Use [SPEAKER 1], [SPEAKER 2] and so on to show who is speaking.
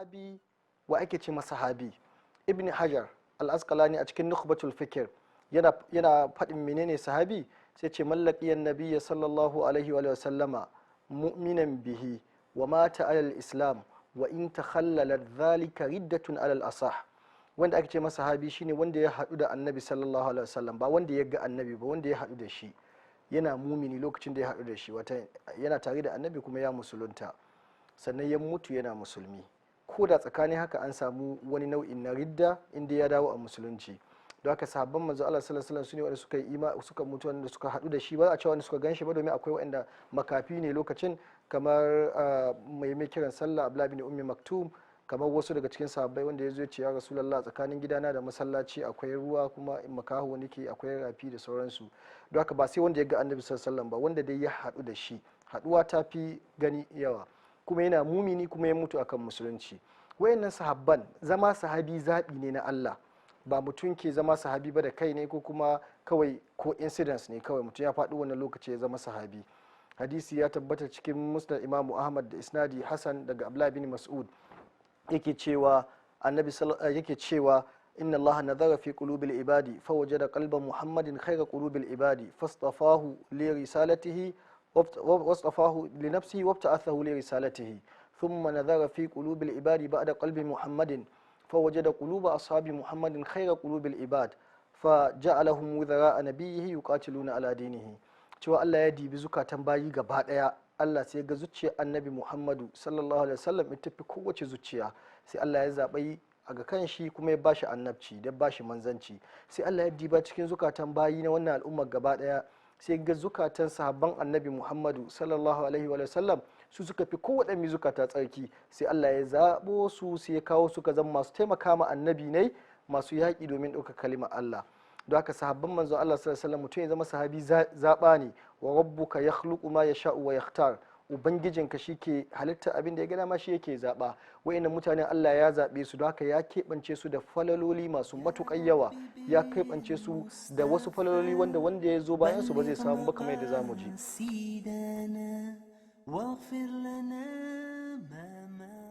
[SPEAKER 1] Sahabi, wa ake ce masa sahabi? Ibn Hajar Al-Asqalani a cikin Nukhbatul Fikr yana faɗin menene sahabi, sai ce: "Man laqiyan nabiyya sallallahu alaihi wa sallama mu'minan bihi wa mata alal islam, wa in takhallalat dhalika riddatun alal asah." Wanda ake ce masa sahabi shine wanda ya haɗu da Annabi sallallahu alaihi wasallam, ba wanda ya ga Annabi ba, wanda ya haɗu da shi yana mumini lokacin da ya haɗu da shi, wata yana tare da Annabi kuma ya musulunta, sannan ya mutu yana musulmi, ko da tsakanin haka an samu wani nau'in na ridda, inda ya dawo a musulunci. Don haka sahabban Manzo Allah sallallahu alaihi wasallam sune wanda suka yi ima suka mutu, wanda suka haɗu da shi. Ba a cewa wanda suka ganshi ba, domin akwai wanda makafi ne lokacin, kamar mai kiran sallah Abdullah bin Ummi Maktum, kamar wasu daga cikin sahabbai wanda ya zo ya ce: "Ya Rasulullah, tsakanin gidana da masallaci akwai ruwa, kuma in makaho nake, akwai rafi," da sauransu. Don haka ba sai wanda ya ga Annabi sallallahu alaihi wasallam ba, wanda dai ya haɗu da shi. Haɗuwa ta fi gani yawa, kuma yana mumini, kuma ya mutu akan musulunci. Wayannan sahabban, zama sahabi zaɓi ne na Allah. Ba mutum ke zama sahabi ba da kai ne, ko kuma kawai coincidence ne, kawai mutum ya faɗi wannan lokaci ya zama sahabi. Hadisi ya tabbata cikin Musnad Imamu Ahmad da isnadi hasan daga Abdullah bin Mas'ud, yake cewa Annabi yake cewa: "Inna Allaha nazara fi qulubil ibadi fawajada qalba Muhammadin khayra qulubil ibadi, fastafahu li risalatihi, wastafahu li nafsihi, wabta'athahu li risalatihi. Thumma nazara fi qulubil ibadi ba'da qalbi Muhammadin, fawajada quluba ashabi Muhammadin khayra qulubil ibad, faja'alahum wuzara nabiyhi yuqatiluna ala dinihi." Cewa Allah ya dibi zukatan bayi gaba daya, Allah sai ga zuciyar Annabi Muhammadu sallallahu alaihi wasallam ita fi kowace zuciya. Sai Allah ya zaɓi a ga kan shi, kuma ya bashi annabci da bashi manzanci. Sai Allah ya diba cikin zukatan bayi na wannan al'ummar gaba daya, sai ga zukatan sahabban Annabi Muhammadu sallallahu alaihi wa sallam su suka fi kowaɗanne zukata tsarki. Sai Allah ya zaɓo su, sai ya kawo suka zama masu taimaka ma Annabi ne, masu yaƙi domin ɗaukar kalimar Allah. Don haka sahabban Manzon Allah sallallahu alaihi wasallam, mutum ya zama sahabi zaɓa ne. Wa rabbuka yakhluqu ma yasha'u wa yakhtar. Ubangijinka shi ke halitta abin da ya gada ma, shi yake zaɓa. Wa'annan mutanen Allah ya zaɓe su, don haka ya keɓance su da falaloli masu matuƙar yawa, ya keɓance su da wasu falaloli wanda ya zo bayan su ba zai samu ba, kamar yadda za mu ji.
[SPEAKER 2] سيدنا واغفر لنا ما مضى.